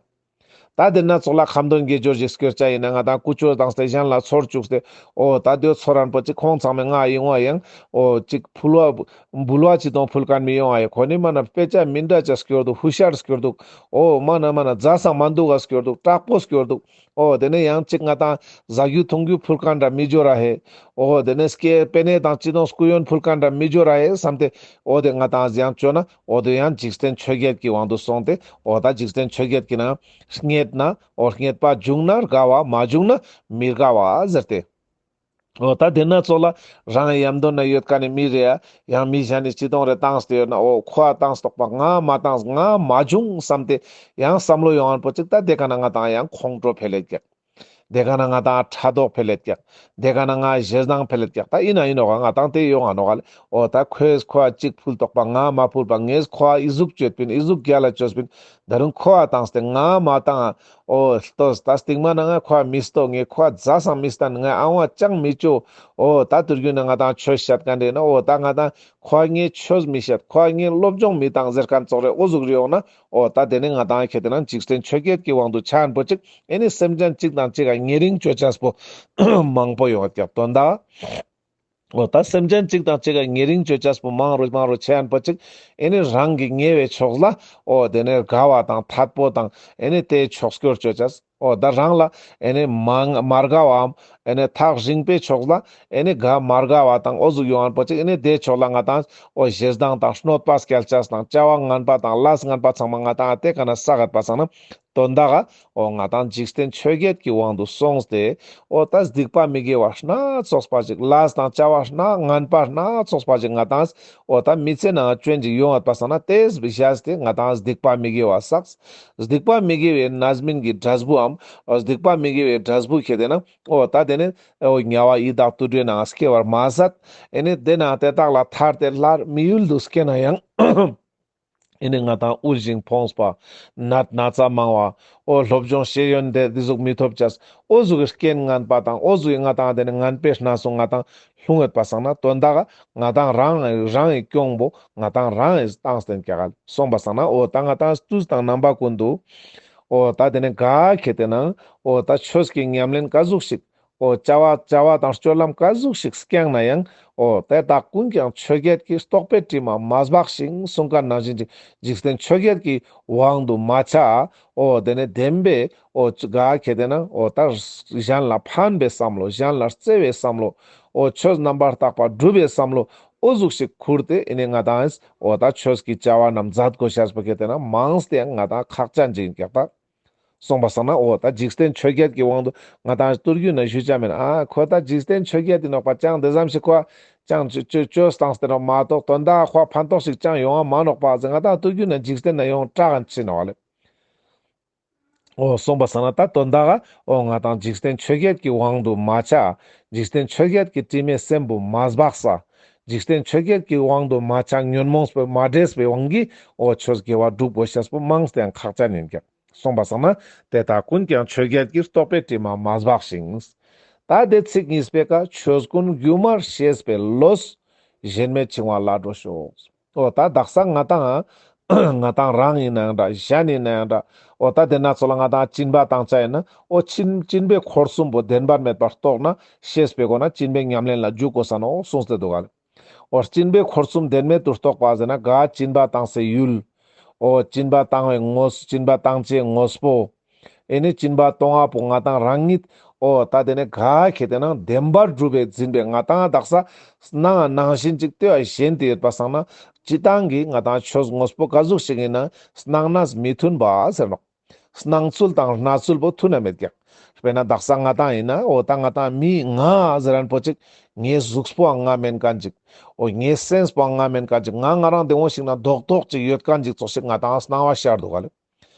ད་དེ་ན་ཚོགས་ལ་ཁ་འདོན་དགེ་སྦྱོར་ཞིག་སྐྱོར་ཅ་ཡིན་ན་ང་དང་ཀུ་ཅོ་བཏང་སྟེ་གཞན་ལ་ཚོར་བཅུག་སྟེ། འོ་ད་དེ་ཚོར་རན་པོ་ཅིག་ཁོང་ཚང་མས་ང་ཡིན་བ་ཡང་། འོ་ཅིག་ཕུལ་བ་འབུལ་བ་ཅི་དང་ཕུལ་མཁན་མི་ཡོང་ཨ་ཡ། ཁོ་ནི་མ་ན་དཔེ་ཆ་མི་འདྲ་ཅ་སྐྱོར་འདུག། ཧུ་ཤར་སྐྱོར་འདུག། འོ་མ་ན་མ་ན་ཛ་སང་མ་འདུག་ག་སྐྱོར་འདུག། དྲག་པོ་སྐྱོར་འདུག། འོ་དེ་ནས་ཡང་ཅིག་ང་དང་ཟ་རྒྱུ་འཐུང་རྒྱུ་ཕུལ་མཁན་འདྲ་མི་འབྱོར་ར་ཧེ། འོ་དེ་ནས་སྐྱེ་པེ་ནེ་དང་ཅི་དང་སྐུ་ཡོན་ཕུལ་མཁན་འདྲ་མི་འབྱོར་ར་ཧེ་བསམ་སྟེ། འོ་དེ་ང་དང་ཡང་ཅོ་ན། འོ་དེ་ཡང་འཇིག་རྟེན་ཆོས་བརྒྱད་ཀྱི་དབང་དུ་སོང་སྟེ། འོ་ད་འཇིག་རྟེན་ཆོས་བརྒྱད་ཀྱི་ནང་རྙེད་ན། འོ་རྙེད་པ་བྱུང་ན་དགའ་བ། མ་བྱུང་ན་མི་དགའ་བ་ཟེར་ཏེ། འོ་ད་དེ་ན་ཚོགས་ལ་རང་ཡམ་དོན་ན་ཡོད་མཁན་ནི་མི་རེ་ཡ་ཡང་མི་གཞན་ནི་ཅི་དང་རེ་བཏང་སྟེ་ཡོད་ན། འོ་ཁོ་ཨ་བཏང་སྟོག་པ་ང་མ་བཏང་། ང་མ་བྱུང་བསམ་སྟེ་ཡང་བསམ་བློ་ཡོང་ཨན་པོ་ཅིག། ད་དེ་ཀ་ན་ང་དང་ཡང་ཁོང་ཁྲོ་འཕེལ་ལེད་ཀྱག། དེ་ཀ་ན་ང་དང་ཕྲག་དོག་འཕེལ་ལེད་ཀྱག། དེ་ཀ་ན་ང་ཞེ་སྡང་འཕེལ་ལེད་ཀྱག། ད་ཡིན་ན་ཡིན་ནོག་ག། ང་དང་དེ་ཡོང་ང་ནོག་ག་ལེ། འོ་ད་ཁོས་ཁོ་ཨ་ཅིག་ཕུལ་ཏོག་པ་ང་མ་ཕུལ་པ། ངས་ཁོ་ཨ་ཨི་ཟུག་ཅོད་པིན། ཨི་ཟུག་རྒྱལ་ལ་ཅོས་པིན། ད་རུང་ཁོ་ཨ་བཏང་སྟེ་ང་མ་བཏང་། འོ་ལྟོས། ད་སྟིང་མ་ན་ང་ཁོ་ཨ་མི་ལྟོ། ངས་ཁོ་ཨ་ཛ་སང་མི་སྟན། ང་ཨ་བ་ཅང་མི་ཅོ། འོ་ད་དུར་རྒྱུ་ན་ང་དང་ཆོས་བཤད་མཁན་རེད་ན། འོ་ད་ང་དང་ཁོ་ཨ་ངས་ཆོས་མི་བཤད། ཁོ་ཨ་ངས་སློབ་སྦྱོང་མི་བཏང་ཟེར་མཁན་ཙོགས་རེ། འོ་ཟུག་རེ་ཡོང་ན། འོ་ད་དེ་ནི་ང་དང་ཁེ་དེ་ན་འཇིག་རྟེན་ཆོས་བརྒྱད་ཀྱི་དབང་དུ་ཆ་ཨན་པོ་ཅིག། ཨེ་ནི་སེམས་ཅན་གཅིག་དང་གཅིག་ག་ཉེ་རིང་ཅོ་ཅེས་པོ་མང་པོ་ཡོང་བ་ཀྱག་དོན་དག། འོ་ད་སེམས་ཅན་གཅིག་དང་གཅིག་ག་ཉེ་རིང་ཅོ་ཅེས་པོ་མང་རུ་མང་རུ་ཆ་ཨན་པོ་ཅིག། ཨེ་ནི་རང་གི་ཉེ་བའི་ཕྱོགས་ལ། འོ་དེ་ནི་དགའ་བ་དང་འཐད་པོ་དང་། ཨེ་ནི་དེའི་ཕྱོགས་སྐྱོར་ཅོ་ཅེས། འོ་ད་རང་ལ་ཨེ་ནི་མ་མ་དགའ་བའམ། ཨེ་ནི་ཐག་རིང་པའི་ཕྱོགས་ལ་ཨེ་ནི་དགའ་མ་དགའ་བ་དང་འོ་ཟུག་ཡོང་ཨན་པོ་ཅིག། ཨེ་ནི་དེའི་ཕྱོགས་ལ་ང་དང་འོ་ཞེ་སྡང་དང་གནོད་པ་སྐྱལ་ཅེས་དང་བྱ་བ་ངན་པ་དང་ལས་ངན་པ་ཚང་མ་ང་དང་དེ་ཀ་ན་བསགས་ཡོད་པ་སང་ན། དོན་དག་ག་འོ་ང་དང་འཇིག་རྟེན་ཆོས་བརྒྱད་ཀྱི་དབང་དུ་སོང་སྟེ། འོ་ད་སྡིག་པ་མི་དགེ་བ་སྣ་ཚོགས་པ་ཅིག། ལས་དང་བྱ་བ་སྣ་ངན་པ་སྣ་ཚོགས་པ་ཅིག་ང་དང་འོ་ད་མི་ཚེ་ནང་ཅོན་ཅིག་ཡོང་ཡོད་པ་སང་ན། དེས་བཞག་སྟེ་ང་དང་སྡིག་པ་མི་དགེ་བ་བསགས། སྡིག་པ་མི་དགེ་བའི་རྣམ་སྨིན་གྱི་འབྲས་བུའམ། འོ་སྡིག་པ་མི་དགེ་བའི་འབྲས་བུ་ཁེ་དེ་ན། འོ་ད་དེ་ནི་འོ་དམྱལ་བ་ཡི་དྭགས་དུད་འགྲོའི་ནང་སྐྱེ་བར་མ་ཟད། ཨེ་ནི་དེ་ནང་དེ་དག་ལ་ཐར་ཏེ་སླར་མི་ཡུལ་དུ་སྐྱེ་ན་ཡང་། ཨེ་ནི་ང་དང་དབུལ་ཞིང་ཕོངས་པ། ནད་ན་ཚ་མང་བ། འོ་སློབ་སྦྱོང་ཤེས་ཡོན་དེ་འདི་ཟུག་མི་ཐོབ་ཅེས། འོ་ཟུག་གི་རྐྱེན་ངན་པ་དང་། འོ་ཟུག་གི་ང་དང་དེ་ནི་ངན་པའི་སྣ་ཚོགས་ང་དང་ལྷུང་ཡོད་པ་སང་ན། དོན་དག་ག་ང་དང་རང་རང་གི་གྱོང་པོ་ང་དང་རང་གི་བཏང་སྟེ་ཨིན་ཀྱག་ལེ། སོང་པ་སང་ན་འོ་ད་ང་དང་དུས་དང་རྣམ་པ་ཀུན་ཏུ། འོ་ད་དེ་ནི་ག་ཁེ་དེ་ན་འོ་ད་ཆོས་ཀྱི་ཉམས་ལེན་ག་ཟུག་ཞིག། འོ་བྱ་བ་བྱ་བ་དང་སྤྱོད་ལམ་ག་ཟུག་ཞིག་བསྐྱངས་ན་ཡང་། འོ་དེ་དག་ཀུན་ཀྱང་ཆོས་བརྒྱད་ཀྱི་རྟོག་པའི་དྲི་མ་མ་སྦགས་ཤིང་གསུངས་མཁན་ནང་བཞིན་གྱི་འཇིག་རྟེན་ཆོས་བརྒྱད་ཀྱི་དབང་དུ་མ་ཆ། འོ་དེ་ནི་བདེན་པའི་འོ་ག་ཁེ་དེ་ན་འོ་ད་གཞན་ལ་ཕན་པའི་བསམ་བློ། གཞན་ལ་བརྩེ་བའི་བསམ་བློ། འོ་ཆོས་རྣམ་པར་དག་པ་སྒྲུབ་པའི་བསམ་བློ། འོ་ཟུག་ཞིག་ཁུར་ཏེ་ཨེ་ནི་ང་དང་འོ་ད་ཆོས་ཀྱི་བྱ་བ་རྣམས་མཛད་དགོས་ཤེས་པོ་ཁེ་དེ་ན་མངས་ཏེ་ཡང་ང་དང་ཁག་ཅན་ཅིག་ཨིན་ཀྱག་ད། སོང་པ་སང་ན་འོ་ད་འཇིག་རྟེན་ཆོས་བརྒྱད་ཀྱི་དབང་དུ་ང་དང་དུར་རྒྱུ་ན་ཞུ་ཅ་མེན། ཨ་ཁོ་ད་འཇིག་རྟེན་ཆོས་བརྒྱད་དེ་ནོག་པ། ཅང་དེ་ཙམ་ཞིག་ཁོ་ཅང་ཅོ་ཅོ་ཅོ་བཏང་སྟེ་ནོག་མ་གཏོགས་དོན་དག་ཁོ་ཕན་ཐོགས་ཤིག་ཅང་ཡོང་བ་མ་ནོག་པ་ཟེར། ང་དང་དུར་རྒྱུ་ན་འཇིག་རྟེན་ན་ཡོང་དྲག་ག་ཅི་ནོག་ལེ། འོ་སོང་པ་སང་ན་ད་དོན་དག་ག་འོ་ང་དང་འཇིག་རྟེན་ཆོས་བརྒྱད་ཀྱི་དབང་དུ་མ་ཆ། འཇིག་རྟེན་ཆོས་བརྒྱད་ཀྱི་དྲི་མས་སེམས་པོ་མ་སྦགས་ས། འཇིག་རྟེན་ཆོས་བརྒྱད་ཀྱི་དབང་དུ་མ་ཆ། ཉོན་མོངས་པས་མ་འདྲེས་པའི་དབང་གིས་འོ་ཆོས་དགེ་བ་སྒྲུབ་དགོས་ཤེས་པོ་མངས་ཏེ་ཡང་ཁག་ཅན་ཨིན་ཀྱག། སོང་པ་སང་ན་དེ་དག་ཀུན་ཀྱང་ཆོས་བརྒྱད་ཀྱི་རྟོག་པའི་དྲི་མ་མ་སྦགས་ཤིང་། ད་དེ་ཚིག་གཉིས་པའི་ཀ་ཆོས་ཀུན་སྒྱུ་མར་ཤེས་པའི་བློས། ཞེན་མེད་འཆིང་བ་བླ་སྒྲོལ་ཤོག། འོ་ད་དག་ས་ང་དང་ང་དང་རང་ཨིན་ན་ཡང་འདྲ། གཞན་ཨིན་ན་ཡང་འདྲ། འོ་ད་དེ་ན་ཚོགས་ལ་ང་དང་སྦྱིན་པ་བཏང་ཅ་ཨིན་ན། འོ་སྦྱིན་སྦྱིན་པའི་འཁོར་གསུམ་པོ་བདེན་པར་མེད་པར་རྟོགས་ན། ཤེས་པའི་སྒོ་ན་སྦྱིན་པའི་ཉམས་ལེན་ལ་འཇུག་དགོས་ས་ནོག་གསུངས་ཏེ་འདུག་ག་ལེ། འོ་སྦྱིན་པའི་འཁོར་གསུམ་བདེན་མེད་དུ་རྟོགས་པ་ཟེར་ན་ག་སྦྱིན་པ་བཏང་སའི་ཡུལ། འོ་སྦྱིན་པ་བཏང་བའི་དངོས། སྦྱིན་པ་བཏང་ཅེས་དངོས་པོ། ཨེ་ནི་སྦྱིན་པ་གཏོང་བ་པོ་ང་དང་རང་ཉིད། འོ་ད་དེ་ནི་ག་ཁེ་དེ་ན་བདེན་པར་གྲུབ་པའི་འཛིན་པའི་ང་དང་དག་ས་སྣང་ནང་བཞིན་ཅིག་ལྟོས་ཞེན་ཏེ་ཡོད་པ་སང་ན། སྤྱིར་བཏང་གི་ང་དང་ཆོས་དངོས་པོ་ག་ཟུག་ཞིག་ཨིན་ན་སྣང་ན་མི་མཐུན་པ་ཟེར་ནོག། སྣང་ཚུལ་དང་སྣང་ཚུལ་པོ་མཐུན་ན་མེད་ཀྱག། དཔེར་ན་དག་ས་ང་ཏང་ཡིན་ན་འོ་ད་ང་ཏང་མི་ང་ཟེར་མཁན་པོ་ཅིག་ངའི་གཟུགས་པོའང་ང་མེན་མཁན་ཅིག་འོ་ངའི་སེམས་པོའང་ང་མེན་མཁན་ཅིག་ང་ང་རང་བདེ་མོ་ཞིག་ན་རྡོག་རྡོག་ཅིག་ཡོད་མཁན་ཅིག་ཙོགས་ཤིག་ང་ཏང་སྣང་བ་ཤར་འདུག་ག་ལེ།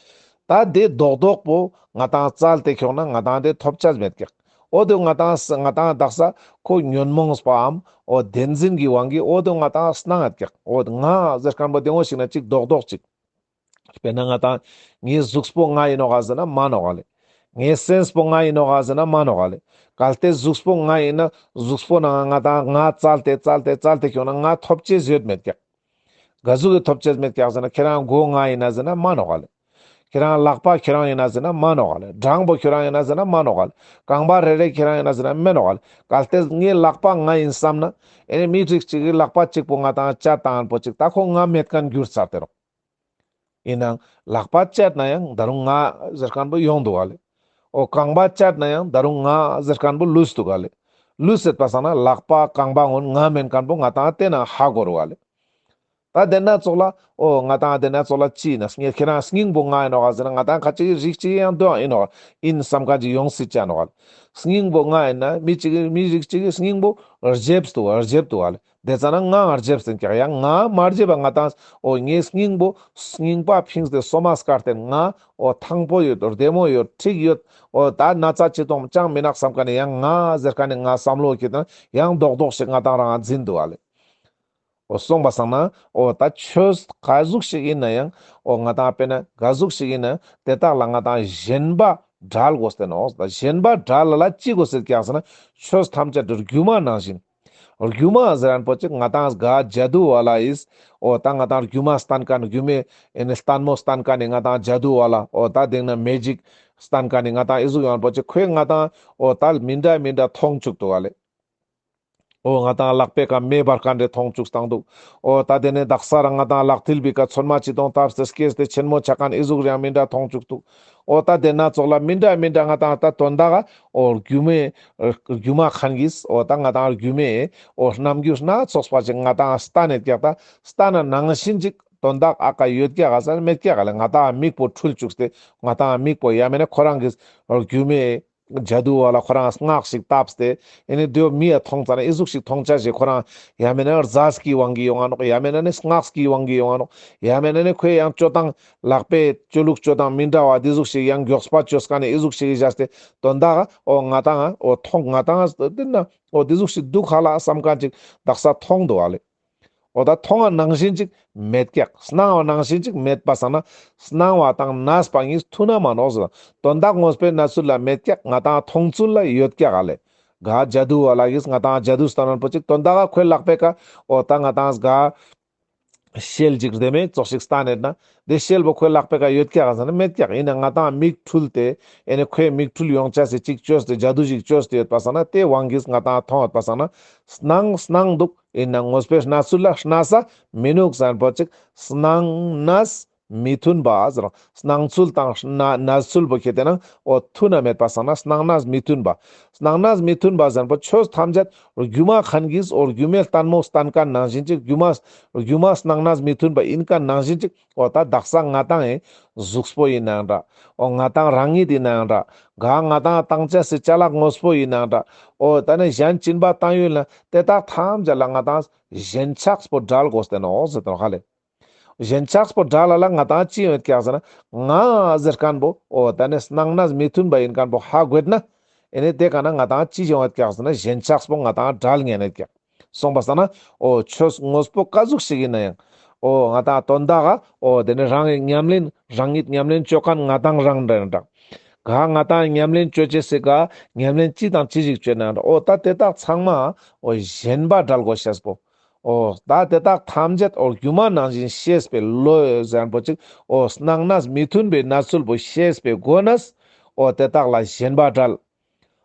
ད་དེ་རྡོག་རྡོག་པོ་ང་ཏང་བཙལ་ཏེ་ཁྱོང་ན་ང་ཏང་དེ་ཐོབ་ཆ་མེད་ཀྱག་འོ་དེ་ང་ཏང་ང་ཏང་དག་ས་ཁོ་ཉོན་མོངས་པའམ་འོ་བདེན་འཛིན་གྱི་དབང་གིས་འོ་དེ་ང་ཏང་སྣང་ཡོད་ཀྱག་འོ་ང་ཟེར་མཁན་པོ་བདེ་མོ་ཞིག་ན་ཅིག་རྡོག་རྡོག་ཅིག་དཔེར་ན་ང་ཏང་ངའི་གཟུགས་པོ་ང་ཡིན་ནོག་ག་ཟེར་ན་མ་ནོག་ག་ལེ། ངའི་སེམས་པོ་ང་ཡིན་ནོག་ག་ཟེར་ན་མ་ནོག་ག་ལེ། གལ་ཏེ་གཟུགས་པོ་ང་ཡིན་ན་གཟུགས་པོ་ནང་ང་ཏང་ང་བཙལ་ཏེ་བཙལ་ཏེ་བཙལ་ཏེ་ཁྱོང་ན་ང་ཐོབ་ཅེས་ཡོད་མེད་ཀྱག་ག་ཟུག་གི་ཐོབ་ཅེས་མེད་ཀྱག་ཟེར་ན་ཁྱེད་རང་མགོ་ང་ཡིན་ན་ཟེར་ན་མ་ནོག་ག་ལེ། ཁྱེད་རང་ལག་པ་ཁྱེད་རང་ཡིན་ན་ཟེར་ན་མ་ནོག་ག་ལེ། བྲང་པོ་ཁྱེད་རང་ཡིན་ན་ཟེར་ན་མ་ནོག་ག་ལེ། རྐང་པ་རེ་རེ་ཁྱེད་རང་ཡིན་ན་ཟེར་ན་མེན་ནོག་ག་ལེ། གལ་ཏེ་ངའི་ལག་པ་ང་ཡིན་བསམ་ན་ཨེ་ནི་མི་རིགས་གཅིག་གི་ལག་པ་གཅིག་པོ་ང་ཏང་བཅད་བཏང་མཁན་པོ་ཅིག་ད་ཁོ་ང་མེད་མཁན་གྱུར་ཚར་ཏེ་རོག་ཡིན་ནའང་ལག་པ་བཅད་ན་ཡང་ད་རུང་ང་ཟེར་མཁན་པོ་ཡོང་འདུག་ག་ལེ། འོ་རྐང་པ་བཅད་ན་ཡང་ད་རུང་ང་ཟེར་མཁན་པོ་ལུས་འདུག་ག་ལེ། ལུས་ཡོད་པ་སང་ན་ལག་པ་རྐང་པ་ངོ་ང་མེན་མཁན་པོ་ང་ཏང་དེ་ན་ཧ་གོ་རུག་ག་ལེ། ད་དེ་ན་ཙོགས་ལ་འོ་ང་ཏང་དེ་ན་ཙོགས་ལ་ཅི་ཡིན་ན་ཁྱེད་རང་སྙིང་པོ་ང་ཡིན་ནོག་ག་ཟེར་ན་ང་ཏང་ཁ་ཅིག་གི་རིགས་གཅིག་གི་ཡང་དོན་ཡིན་ནོག་ག་ཡིན་བསམ་མཁན་ཅིག་ཡོང་སྲིད་ཅ་ནོག་ག་ལེ། སྙིང་པོ་ང་ཡིན་ན་མི་གཅིག་གི་མི་རིགས་གཅིག་གི་སྙིང་པོ་རྒྱབ་འདུག་ག་རྒྱབ་འདུག་ག་ལེ། དེ་ཙ་ན་ང་རྒྱབ་ཟེར་ཀྱག་ཡང་ང་མ་རྒྱབ་པ་ང་ཏང་འོ་ངའི་སྙིང་པོ་རྙིང་པ་ཕིངས་ཏེ་སོ་མ་སྐར་ཏེ་ང་འོ་ཐང་པོ་ཡོད་བདེ་མོ་ཡོད་འགྲིག་ཡོད་འོ་ད་ན་ཚ་ཅི་གཏོང་ཅང་མི་ནོག་བསམ་མཁན་ནི་ཡང་ང་ཟེར་མཁན་ནི་ང་བསམ་བློ་ཁྱེར་ཏེ་ན་ཡང་རྡོག་རྡོག་ཞིག་ང་ཏང་རང་འཛིན་འདུག་ག་ལེ། འོ་སོང་པ་སང་ན་འོ་ད་ཆོས་ག་ཟུག་ཞིག་ཡིན་ན་ཡང་འོ་ང་ཏང་དཔེར་ན་ག་ཟུག་ཞིག་ཡིན་ན་དེ་དག་ལ་ང་ཏང་ཞེན་པ་བྲལ་དགོས་ཏེ་ནོག་ད་ཞེན་པ་བྲལ་ལ་ཅི་དགོས་ཟེར་ཀྱག་ཟེར་ན་ཆོས་ཐམས་ཅད་དུ་སྒྱུ་མ་ནང་བཞིན། སྒྱུ་མ་ཟེར་མཁན་པོ་ཅིག་ང་ཏང་ག་ཇ་དུ་བ་ལ་ཡིས། འོ་ད་ང་ཏང་སྒྱུ་མ་སྟན་མཁན་སྒྱུ་མའི་ཨེ་ནི་ལྟད་མོ་སྟན་མཁན་ནི་ང་ཏང་ཇ་དུ་བ་ལ་འོ་ད་དེང་ན་མེ་ཇིག་སྟན་མཁན་ནི་ང་ཏང་ཨི་ཟུག་ཡོང་མཁན་པོ་ཅིག་ཁོས་ང་ཏང་འོ་ད་མི་འདྲ་མི་འདྲ་མཐོང་བཅུག་འདུག་ག་ལེ། འོ་ང་ཏང་ལག་པའི་ཀ་མེ་འབར་མཁན་རེ་མཐོང་བཅུག་བཏང་འདུག་འོ་ད་དེ་ནས་དག་ས་རང་ང་ཏང་ལག་མཐིལ་བི་ཀ་ཚོད་མ་ཅི་གཏོང་བཏབ་སྟེ་སྐྱེས་ཏེ་ཆེན་མོ་ཆ་མཁན་ཨི་ཟུག་རེ་ཡང་མི་འདྲ་མཐོང་བཅུག་འདུག་འོ་ད་དེ་ན་ཙོགས་ལ་མི་འདྲ་མི་འདྲ་ང་ཏང་ད་དོན་དག་ག་འོ་སྒྱུ་མའི་སྒྱུ་མ་མཁན་གྱིས་འོ་ད་ང་ཏང་སྒྱུ་མའི་འོ་རྣམ་འགྱུར་སྣ་ཚོགས་པ་ཅིག་ང་ཏང་སྟན་ནས་ཀྱག་ད་སྟན་ན་ནང་བཞིན་ཅིག་དོན་དག་ཨ་ཀ་ཡོད་ཀྱག་ག་ཟེར་མེད་ཀྱག་ག་ལེ། ང་ཏང་མིག་པོ་འཁྲུལ་བཅུག་སྟེ་ང་ཏང་མིག་པོ་ཡ་མེད་ན་ཁོ་རང་གི་སྒྱུ་མའི་ཇ་དུ་བ་ལ་ཁོ་རང་སྔགས་ཤིག་བཏབ་སྟེ་ཨེ་ནི་དེའོ་མི་ཡ་མཐོང་ཙ་ན་ཨི་ཟུག་ཤིག་མཐོང་ཆ་ཞིག་ཁོ་རང་ཡ་མེད་ན་རྫས་ཀྱི་དབང་གིས་ཡོང་ང་ནོག་ཡ་མེད་ན་ནི་སྔགས་ཀྱི་དབང་གིས་ཡོང་ང་ནོག་ཡ་མེད་ན་ནི་ཁོའི་ཡང་སྤྱོད་སྟངས་ལག་པའི་སྤྱོད་ལུགས་སྤྱོད་སྟངས་མི་འདྲ་བ་དེ་ཟུག་ཤིག་ཡང་མགྱོགས་པ་སྤྱོད་མཁན་ནི་ཨི་ཟུག་ཤིག་བཞག་སྟེ་དོན་དག་ག་འོ་ང་ཏང་འོ་མཐོང་ང་ཏང་དེ་ན་འོ་དེ་ཟུག་ཤིག་འདུག་ཧ་ལ་བསམ་མཁན་ཅིག་དག་ས་མཐོང་འདུག་ག་ལེ། འོ་ད་མཐོང་བ་ནང་བཞིན་ཅིག་མེད་ཀྱག་སྣང་བ་ནང་བཞིན་ཅིག་མེད་པ་སང་ན་སྣང་བ་དང་གནས་པ་གཉིས་མཐུན་ན་མ་ནོག་ཟེར། དོན་དག་དངོས་པོའི་གནས་ཚུལ་ལ་མེད་ཀྱག་ང་ཏང་མཐོང་ཚུལ་ལ་ཡོད་ཀྱག་ག་ལེ། ག་ཇ་དུ་བ་ལ་གིས་ང་ཏང་ཇ་དུ་སྟན་མཁན་པོ་ཅིག་དོན་དག་ག་ཁོའི་ལག་པའི་ཀ་འོ་ད་ང་ཏང་ག་ཤེལ་ཅིག་རྡེ་མོ་ཙོགས་ཤིག་སྟན་ནས་ན་དེ་ཤེལ་པོ་ཁོའི་ལག་པའི་ཀ་ཡོད་ཀྱག་ག་ཟེར་ན་མེད་ཀྱག་ཡིན་ན་ང་ཏང་མིག་འཁྲུལ་ཏེ་ཨེ་ནི་ཁོའི་མིག་འཁྲུལ་ཡོང་ཆ་སི་ཅིག་བཅོས་ཏེ་ཇ་དུ་ཞིག་བཅོས་ཏེ་ཡོད་པ་སང་ན་དེ་དབང་གིས་ང་ཏང་མཐོང་ཡོད་པ་སང་ན་སྣང་སྣང་འདུག་ཡིན་ན་དངོས་པོའི་གནས་ཚུལ་ལ་གནས་ས་མི་ནུག་ཟེར་མཁན་པོ་ཅིག་སྣང་གནས་མི་མཐུན་པ་ཟེར། སྣང་ཚུལ་དང་གནས་གནས་ཚུལ་པོ་ཁྱེར་ཏེ་ན་འོ་མཐུན་ན་མེད་པ་སང་ན་སྣང་གནས་མི་མཐུན་པ། སྣང་གནས་མི་མཐུན་པ་ཟེར་མཁན་པོ་ཆོས་ཐམས་ཅད་སྒྱུ་མ་མཁན་གྱིས་འོ་སྒྱུ་མའི་ལྟད་མོ་སྟན་མཁན་ནང་བཞིན་ཅིག་སྒྱུ་མ་སྒྱུ་མ་སྣང་གནས་མི་མཐུན་པ་ཡིན་མཁན་ནང་བཞིན་ཅིག་འོ་ད་དག་ས་ང་ཏང་ངི་གཟུགས་པོ་ཡིན་ནའང་འདྲ། འོ་ང་ཏང་རང་ཉིད་ཡིན་ནའང་འདྲ། ག་ང་ཏང་བཏང་ཆ་སི་ཅ་ལག་དངོས་པོ་ཡིན་ནའང་འདྲ། འོ་ད་ནི་གཞན་སྦྱིན་པ་བཏང་ཡུལ་ན་དེ་དག་ཐམས་ཅད་ལ་ང་ཏང་ཞེན་ཆགས་པོ་བྲལ་དགོས་ཏེ་ནོག་ཟེར་དོན་ཧ་ལེ། ཞེན་ཆགས་པོ་བྲལ་ལ་ལ་ང་ཏང་ཅི་ཡོད་ཀྱག་ཟེར་ན་ང་ཟེར་མཁན་པོ་འོ་ད་ནི་སྣང་གནས་མི་མཐུན་པ་ཡིན་མཁན་པོ་ཧ་གོ་ན་ཨེ་ནི་དེ་ཀ་ན་ང་ཏང་ཅི་ཡོང་ཡོད་ཀྱག་ཟེར་ན་ཞེན་ཆགས་པོ་ང་ཏང་བྲལ་ཉན་ཡོད་ཀྱག་སོང་པ་སང་ན་འོ་ཆོས་དངོས་པོ་ག་ཟུག་ཞིག་ཡིན་ན་ཡང་འོ་ང་ཏང་དོན་དག་ག་འོ་དེ་ནི་རང་གི་ཉམས་ལེན་རང་ཉིད་ཉམས་ལེན་བཅོ་མཁན་ང་ཏང་རང་འདྲ་འདྲ། ག་ང་ཏང་ཉམས་ལེན་བཅོ་ཅེས་སི་ག་ཉམས་ལེན་ཅི་དང་ཅི་ཞིག་བཅོ་ན་འདྲ། འོ་ད་དེ་དག་ཚང་མ་འོ་ཞེན་པ་བྲལ་དགོས་ཤེས་པོ། འོ་ད་དེ་དག་ཐམས་ཅད་འོ་སྒྱུ་མ་ནང་བཞིན་ཤེས་པའི་བློ་ཟེར་མཁན་པོ་ཅིག་འོ་སྣང་གནས་མི་མཐུན་པའི་གནས་ཚུལ་པོ་ཤེས་པའི་སྒོ་ནས་འོ་དེ་དག་ལ་ཞེན་པ་བྲལ།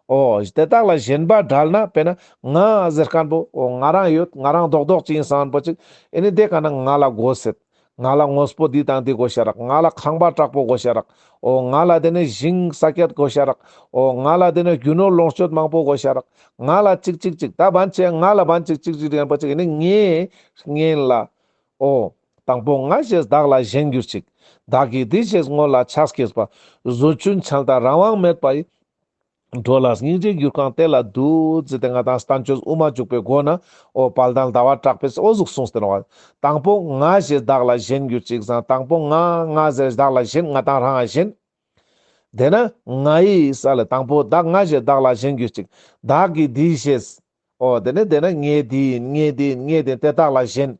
འོ་དེ་དག་ལ་ཞེན་པ་བྲལ་ན་དཔེར་ན་ང་ཟེར་མཁན་པོ་འོ་ང་རང་ཡོད་ང་རང་རྡོག་རྡོག་ཅིག་ཡིན་བསམ་མཁན་པོ་ཅིག་ཨེ་ནི་དེ་ཀ་ན་ང་ལ་དགོས་ཟེར། ང་ལ་དངོས་པོ་འདི་དང་འདི་དགོས་ཤ་རག་ང་ལ་ཁང་པ་དྲག་པོ་དགོས་ཤ་རག་འོ་ང་ལ་དེ་ནི་ཞིང་ས་ཁྱད་དགོས་ཤ་རག་འོ་ང་ལ་དེ་ནི་རྒྱུ་ནོར་ལོངས་སྤྱོད་མང་པོ་དགོས་ཤ་རག་ང་ལ་ཅིག་ཅིག་ཅིག་ད་བན་ཆེ་ང་ལ་བན་ཅིག་ཅིག་ཅིག་ཡིན་པ་ཅིག་ཨེ་ནི་ངའི་ངན་ལ། འོ། དང་པོ་ང་ཞེས་བདག་ལ་ཞེན་གྱུར་ཅིག་བདག་གིས་འདི་ཞེས་ངོ་ལ་ཆགས་སྐྱེས་པ། གཟུགས་ཅན་ཆང་དང་རང་དབང་མེད་པ་ཡི། འགྲོ་ལ་སྙིང་རྗེ་གྱུར་ཁང་དེ་ལ་འདུད་ཟེར་ཏེ་ང་དང་བསྟན་བཅོས་དབུ་མ་འཇུག་པའི་སྒོ་ན་འོ་དཔལ་ལྡན་ཟླ་བ་གྲགས་པས་འོ་ཟུག་གསུངས་ཏེ་ནོག། དང་པོ་ང་ཞེས་བདག་ལ་ཞེན་གྱུར་ཅིག་ཟེར་ན་དང་པོ་ང་ང་ཟེར་བདག་ལ་ཞེན། ང་དང་རང་ང་ཞེན། དེ་ན་ང་ཡི་ས་ལ་དང་པོ་བདག་ང་ཞེས་བདག་ལ་ཞེན་གྱུར་ཅིག། བདག་གི་འདི་ཞེས། འོ་དེ་ནས་དེ་ན་ངའི་འདི་ཡིན་ངའི་འདི་ཡིན་ངའི་འདི་ཡིན་དེ་དག་ལ་ཞེན།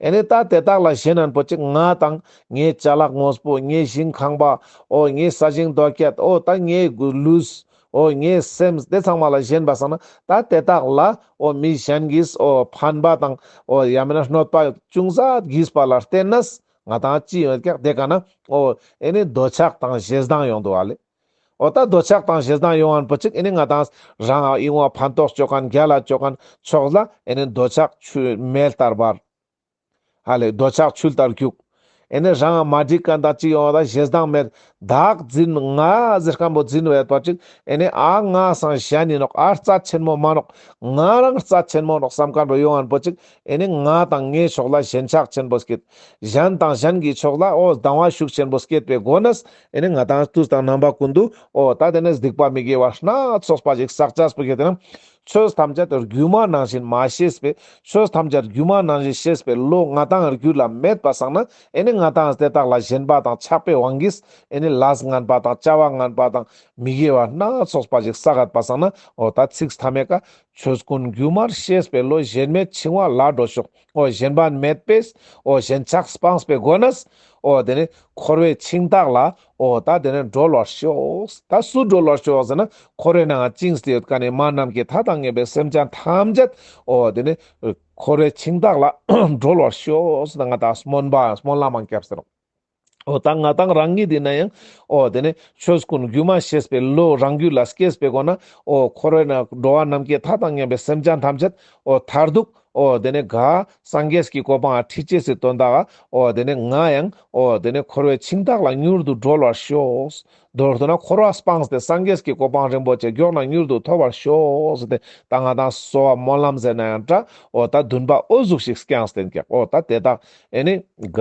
ཨེ་ནས་ད་དེ་དག་ལ་ཞེན་ན་པོ་ཅིག་ང་དང་ངའི་ཅ་ལག་དངོས་པོ་ངའི་ཞིང་ཁང་པ་འོ་ངའི་ས་ཞིང་རྡོ་སྐྱེད་འོ་ད་ངའི་ལུས་འོ་ངའི་སེམས་དེ་ཚང་མ་ལ་ཞེན་པ་སང་ན་ད་དེ་དག་ལ་འོ་མི་གཞན་གྱིས་འོ་ཕན་པ་དང་འོ་ཡང་མིན་ན་གནོད་པ་ཅུང་ཟད་བགྱིས་པ་ལ་བརྟེན་ནས། ང་དང་ཅི་ཡོད་ཀྱག་དེ་ཀ་ན་འོ་ཨེ་ནི་འདོད་ཆགས་དང་ཞེ་སྡང་ཡོང་འདུག་བ་ལེ། འོ་ད་འདོད་ཆགས་དང་ཞེ་སྡང་ཡོང་ངན་པོ་ཅིག་ཨེ་ནི་ང་དང་རང་ཨིན་བ་ཕན་ཐོགས་ཅོ་མཁན་རྒྱལ་ལ་ཅོ་མཁན་ཕྱོགས་ལ་ཨེ་ནི་འདོད་ཆགས་ཆུ་མེ་ལྟར་འབར། ཧ་ལེ་འདོད་ཆགས་ཆུ་ལྟར་རྒྱུག། ཨེ་ནི་རང་མ་འགྲིག་མཁན་དང་ཅིག་ཡོང་བ་ད་ཞེ་སྡང་མེད། བདག་འཛིན་ང་ཟེར་མཁན་པོ་འཛིན་བས་པ་ཅིག་ཨེ་ནི་ཨ་ང་སང་གཞན་ཡིན་ནོག་ཨ་རྩ་ཆེན་མོ་མ་ནོག་ང་རང་རྩ་ཆེན་མོ་ནོག་བསམ་མཁན་པོ་ཡོང་ངན་པོ་ཅིག་ཨེ་ནི་ང་དང་ངའི་ཕྱོགས་ལ་ཞེན་ཆགས་ཆེན་པོ་སྐྱེད། གཞན་དང་གཞན་གྱི་ཕྱོགས་ལ་འོ་སྡང་བ་ཤུགས་ཆེན་པོ་སྐྱེད་པའི་སྒོ་ནས་ཨེ་ནི་ང་དང་དུས་དང་རྣམ་པ་ཀུན་ཏུ་འོ་ད་དེ་ནས་སྡིག་པ་མི་དགེ་བ་སྣ་ཚོགས་པ་ཞིག་བསགས་བྱས་པོ་ཁྱེད་དེ་ན་ཆོས་ཐམས་ཅད་དུ་སྒྱུ་མ་ནང་བཞིན་མ་ཤེས་པས། ཆོས་ཐམས་ཅད་སྒྱུ་མ་ནང་བཞིན་ཤེས་པའི་བློ་ང་དང་རྒྱུད་ལ་མེད་པ་སང་ན་ཨེ་ནི་ང་དང་དེ་དག་ལ་ཞེན་པ་དང་ཆགས་པའི་དབང་གིས་ཨེ་ནི་ལས་ངན་པ་དང་བྱ་བ་ངན་པ་དང་མི་དགེ་བ་སྣ་ཚོགས་པ་ཞིག་བསགས་པ་སང་ན་འོ་ད་ཚིགས་ཐ་མའི་ཀ་ཆོས་ཀུན་སྒྱུ་མར་ཤེས་པའི་བློ་ཞེན་མེད་འཆིང་བ་ལ་འགྲོ་ཤོག། འོ་ཞེན་པ་མེད་པས་འོ་ཞེན་ཆགས་སྤངས་པའི་སྒོ་ནས་འོ་དེ་ནི་འཁོར་བའི་འཆིང་ཐག་ལ་འོ་ད་དེ་ནི་སྒྲོལ་བར་ཤོག། ད་སུ་སྒྲོལ་བར་ཤོག་ཟེར་ན་འཁོར་བའི་ནང་བཅིངས་ཏེ་ཡོད་མཁན་ནི་མ་ནམ་མཁའི་མཐའ་དང་མཉམ་པའི་སེམས་ཅན་ཐམས་ཅད་འོ་དེ་ནི་འཁོར་བའི་འཆིང་ཐག་ལ་སྒྲོལ་བར་ཤོག་ཟེར་ན་ང་དང་སྨོན་པ་སྨོན་ལམ་མང་བརྒྱབ་ཟེར་རོ། འོ་ད་ང་དང་རང་ཉིད་ཡིན་ན་ཡང་འོ་དེ་ནི་ཆོས་ཀུན་སྒྱུ་མ་ཤེས་པའི་བློ་རང་རྒྱུད་ལ་སྐྱེས་པའི་སྒོ་ན་འོ་འཁོར་བའི་ནང་འགྲོ་བ་ནམ་མཁའི་མཐའ་དང་མཉམ་པའི་སེམས་ཅན་ཐམས་ཅད་འོ་མཐར་ཐུག་འོ་དེ་ནི་ག་སངས་རྒྱས་ཀྱི་གོ་འཕང་ཁྲིད་ཅེས་སི་དོན་དག་འོ་དེ་ནི་ང་ཡང་འོ་དེ་ནི་འཁོར་བའི་འཆིང་ཐག་ལ་མྱུར་དུ་སྒྲོལ་བར་ཤོག། མདོར་བསྡུ་ན་འཁོར་བ་སྤངས་ཏེ་སངས་རྒྱས་ཀྱི་གོ་འཕང་རིན་པོ་ཆེ་མགྱོགས་ན་མྱུར་དུ་ཐོབ་པར་ཤོག་ཟེར་ཏེ་ད་ང་དང་གསོལ་བ་སྨོན་ལམ་ཟེར་ན་ཡང་འདྲ་འོ་ད་འདུན་པ་འོ་ཟུག་ཞིག་བསྐྱངས་ཏེ་ཀྱག། འོ་ད་དེ་དག་ཨེ་ནི་ག་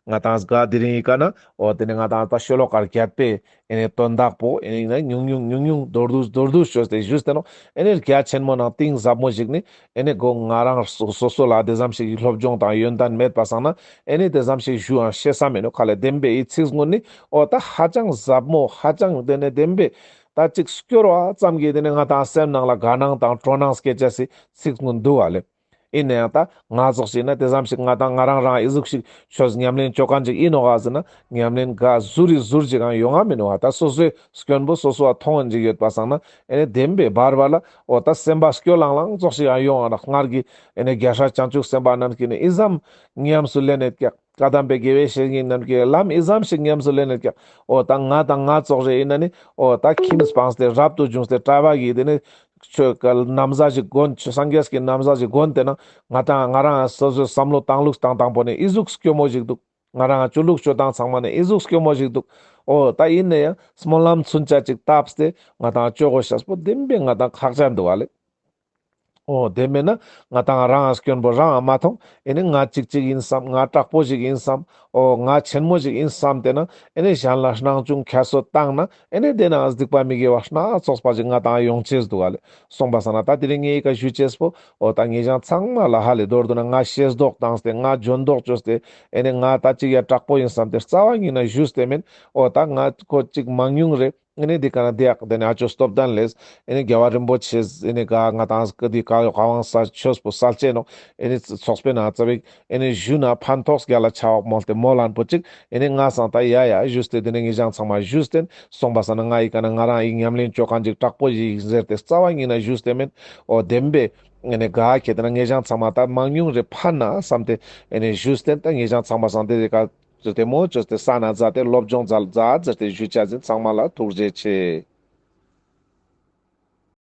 ང་དང་ག་དེ་རིང་ཡི་ཀ་ན་འོ་དེ་ནི་ང་དང་ད་ཤོ་ལོ་ཀ་བརྒྱད་པའི་ཨེ་ནི་དོན་དག་པོ་ཨེ་ནི་ཉུང་ཉུང་ཉུང་ཉུང་མདོར་བསྡུས་མདོར་བསྡུས་བཅོས་ཏེ་ཞུས་ཏེ་ནོག། ཨེ་ནི་རྒྱ་ཆེན་མོ་ནང་གཏིང་ཟབ་མོ་ཞིག་ནི་ཨེ་ནི་གོ་ང་རང་སོ་སོ་སོ་ལ་དེ་ཙམ་ཞིག་སློབ་སྦྱོང་དང་ཡོན་ཏན་མེད་པ་སང་ན་ཨེ་ནི་དེ་ཙམ་ཞིག་ཞུའང་ཤེས་ས་མེད་ནོག། ཁ་ལས་བདེན་པའི་ཚིག་ངོ་ནི་འོ་ད་ཧ་ཅང་ཟབ་མོ་ཧ་ཅང་དེ་ནི་བདེན་པའི་ད་ཅིག་སྐྱོར་བ་ཙམ་གྱིས་དེ་ནི་ང་དང་སེམས་ནང་ལ་དགའ་སྣང་དང་སྤྲོ་སྣང་སྐྱེ་ཅེས་སི་ཚིག་ངོ་འདུག་བ་ལེ། ཡིན་ན་ཡང་ད་ང་ཙོགས་ཤིག་ན་དེ་ཙམ་ཞིག་ང་དང་ང་རང་རང་ཨི་ཟུག་ཞིག་ཆོས་ཉམས་ལེན་ཅོ་མཁན་ཅིག་ཡིན་ནོག་ག་ཟེར་ན་ཉམས་ལེན་ག་ཟུར་རི་ཟུར་ཅིག་ཡང་ཡོང་ང་མི་ནོག་ག། ད་སོ་སོའི་སྐྱོན་པོ་སོ་སོ་བ་མཐོང་ངན་ཅིག་ཡོད་པ་སང་ན་ཨེ་ནི་བདེན་པའི་བར་བར་ལ་འོ་ད་སེམས་པ་སྐྱོ་ལང་ལང་ཙོགས་ཤིག་ཡང་ཡོང་ང་ན་སྔར་གྱི་ཨེ་ནི་རྒྱལ་སྲས་བྱང་ཆུབ་སེམས་དཔའ་རྣམས་ཀྱིས་ནི་ཨི་ཙམ་ཉམས་སུ་ལེན་ནེད་ཀྱག། བཀའ་གདམས་པའི་དགེ་བའི་བཤེས་གཉེན་རྣམས་ཀྱིས་ལམ་ཨི་ཙམ་ཞིག་ཉམས་སུ་ལེན་ནེད་ཀྱག། འོ་ད་ང་དང་ང་ཙོགས་རེ་ཡིན་ན་ནི་འོ་ད་ཁྱིམ་སྤངས་ཏེ་རབ་ཏུ་བྱུང་སྟེ་གྲྭ་པ་གི་དེ་ནི་ཆོས་ཀ་ན་བཟའ་ཞིག་གོན་ཆོས་སངས་རྒྱས་ཀྱི་ན་བཟའ་ཞིག་གོན་ཏེ་ན་ང་དང་ང་རང་སོ་སོའི་བསམ་བློ་བཏང་ལུགས་བཏང་བཏང་པོ་ནི་ཨི་ཟུག་སྐྱོ་མོ་ཞིག་འདུག། ང་རང་ཆོས་ལུགས་སྤྱོད་སྟངས་ཚང་མ་ནི་ཨི་ཟུག་སྐྱོ་མོ་ཞིག་འདུག། འོ་ད་ཡིན་ན་ཡང་སྨོན་ལམ་ཚུན་ཆད་ཅིག་བཏབ་སྟེ་ང་དང་ཅོ་དགོས་ཤེས་པོ་བདེན་པའི་ང་དང་ཁག་ཅན་འདུག་བ་ལེ། འོ་དེ་མེད་ན་ང་དང་རང་ང་སྐྱོན་པོ་རང་ང་མ་མཐོང་། ཨེ་ནི་ང་ཅིག་ཅིག་ཡིན་བསམ། ང་དྲག་པོ་ཞིག་ཡིན་བསམ། འོ་ང་ཆེན་མོ་ཞིག་ཡིན་བསམ་སྟེ་ན་ཨེ་ནི་གཞན་ལ་སྣང་ཆུང་ཁྱད་གསོད་བཏང་ན་ཨེ་ནི་དེ་ན་སྡིག་པ་མི་དགེ་བ་སྣ་ཚོགས་པ་ཞིག་ང་དང་ཡོང་ཅེས་འདུག་ག་ལེ། སོང་པ་སང་ན་ད་དེ་རིང་ངའི་ཀ་ཞུ་ཅེས་པོ་འོ་ད་ངེད་ཅག་ཚང་མ་ལ་ཧ་ལེ་མདོར་བསྡུ་ན་ང་ཤེས་རྟོགས་བཏང་སྟེ་ང་འཇོན་མདོག་བཅོས་ཏེ་ཨེ་ནི་ང་ད་ཅིག་ཡ་དྲག་པོ་ཡིན་བསམ་སྟེ་རྩ་བ་ཉིད་ན་ཞུས་ཏེ་མེད། འོ་ད་ང་ཁོ་ཅིག་མང་ཉུང་རེ། ཨེ་ནི་འདི་ཀ་ན་འདི་ཡག་དེ་ནི་ཨ་ཅོ་སྟོབས་ལྡན་ལེས། ཨེ་ནི་རྒྱལ་བ་རིན་པོ་ཆེས་ཨེ་ནི་ག་ང་དང་ཀ་འདི་ཀ་ཡོ་ག་དབང་ས་ཆོས་པོ་གསལ་བྱེད་ནོག། ཨེ་ནི་ཚོགས་པའི་ནང་ཙ་བིག་ཨེ་ནི་ཞུ་ན་ཕན་ཐོགས་རྒྱལ་ལ་ཆ་འོག་མོལ་ཏེ་མོལ་ལན་པོ་ཅིག། ཨེ་ནི་ང་སང་ད་ཡ་ཡ་ཞུས་ཏེ་དེ་ནི་ངེད་ཅག་ཚང་མ་ཞུས་ཏེ་སོང་པ་སང་ན་ང་ཡི་ཀ་ན་ང་རང་ཡི་ཉམས་ལེན་ཅོ་མཁན་ཅིག་དྲག་པོ་ཞིག་ཟེར་ཏེ་རྩ་བ་ཉིད་ན་ཞུས་ཏེ་མེད། འོ་བདེན་པའི་ཨེ་ནི་ག་ཁྱེད་དེ་ན་ངེད་ཅག་ཚང་མ་ད་མང་ཉུང་རེ་ཕན་ན་བསམ་སྟེ་ཨེ་ནི་ཞུས་ཏེ་ད་ངེད་ཅག་ཚང་མ་སང་དེ་རེ་ཀ་ཙོ་དེ་མོ་ཅོས་ཏེ་ས་ན་མཛད་དེ་སློབ་སྦྱོང་མཛད་མཛད་ཟེར་ཏེ་ཞུ་ཅེས་ཡིན། ཚང་མ་ལ་ཐུགས་རྗེ་ཆེ།